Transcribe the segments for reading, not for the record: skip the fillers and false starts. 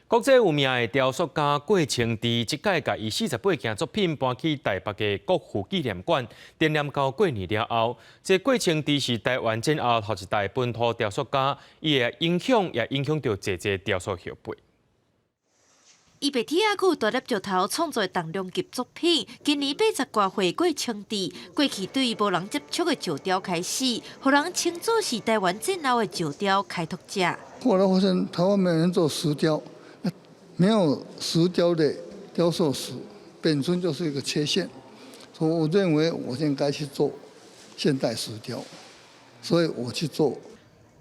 國際有名的雕塑家郭清智，這擺共伊48件作品搬去台北的國父紀念館，展覽到過年了後。這郭清智是台灣戰後頭一代本土雕塑家，伊的影響也影響著濟濟雕塑後輩。伊白鐵仔閣有大粒石頭創作重量級作品，今年80外歲郭清智，過去對無人接觸的石雕開始，予人稱做是台灣戰後的石雕開拓者。後來發現台灣沒人做石雕。沒有石雕的雕塑史本身就是一個缺陷，所以我認為我應該去做現代石雕，所以我去做。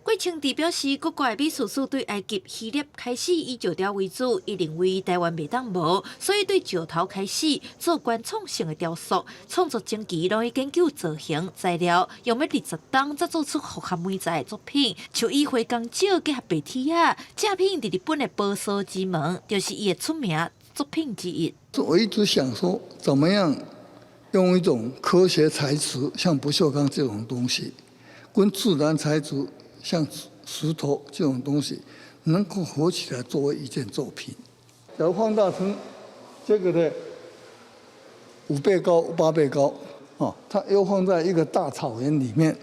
郭清智表示，各國的美術史對埃及、希臘開始以石雕為主，伊認為台灣袂當無，所以對石頭開始做原創性的雕塑。創作前期攏會研究造型材料，用欲20冬才做出複合媒材的作品。像以花崗石結合白鐵仔，正品佇日本的寶鎖之門，就是伊的出名作品之一。我一直想說，怎麼樣用一種科學材質，像不鏽鋼這種東西，跟自然材質，像石頭這種東西，能夠合起來作為一件作品。假如放大成這個的5倍高、8倍高，哦，它又放在一個大草原裡面，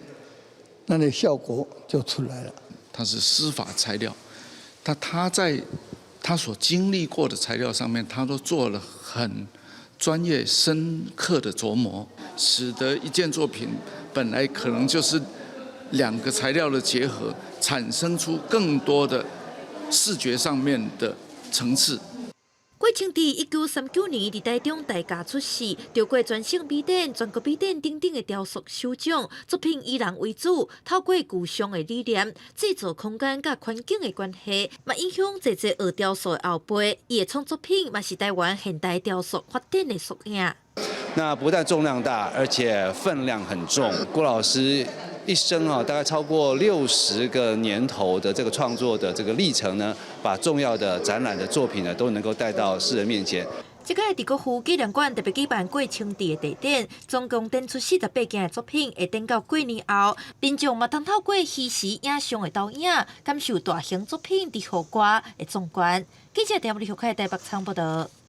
那個效果就出來了。它是師法材料，他在他所經歷過的材料上面，他都做了很專業、深刻的琢磨，使得一件作品本來可能就是兩個材料的結合，產生出更多的視覺上面的層次。郭清智1939年佇台中大甲出世，得過全省美展、全國美展等等的雕塑首獎。作品以人為主，透過具象的理念，製造空間佮環境的關係，嘛影響濟濟學雕塑的後輩。伊的創作品嘛是台灣現代雕塑發展的縮影。那不但重量大，而且分量很重。郭老師一生啊，大概超過60個年頭的這個創作的這個歷程呢，把重要的展覽的作品呢，都能夠帶到世人面前。這擺佇國父紀念館特別舉辦郭清智的特展，總共展出48件的作品，會展到過年後，民眾嘛通透過虛實影像的導引，感受大型作品佇戶外的壯觀。記者陳立學台北採訪報導。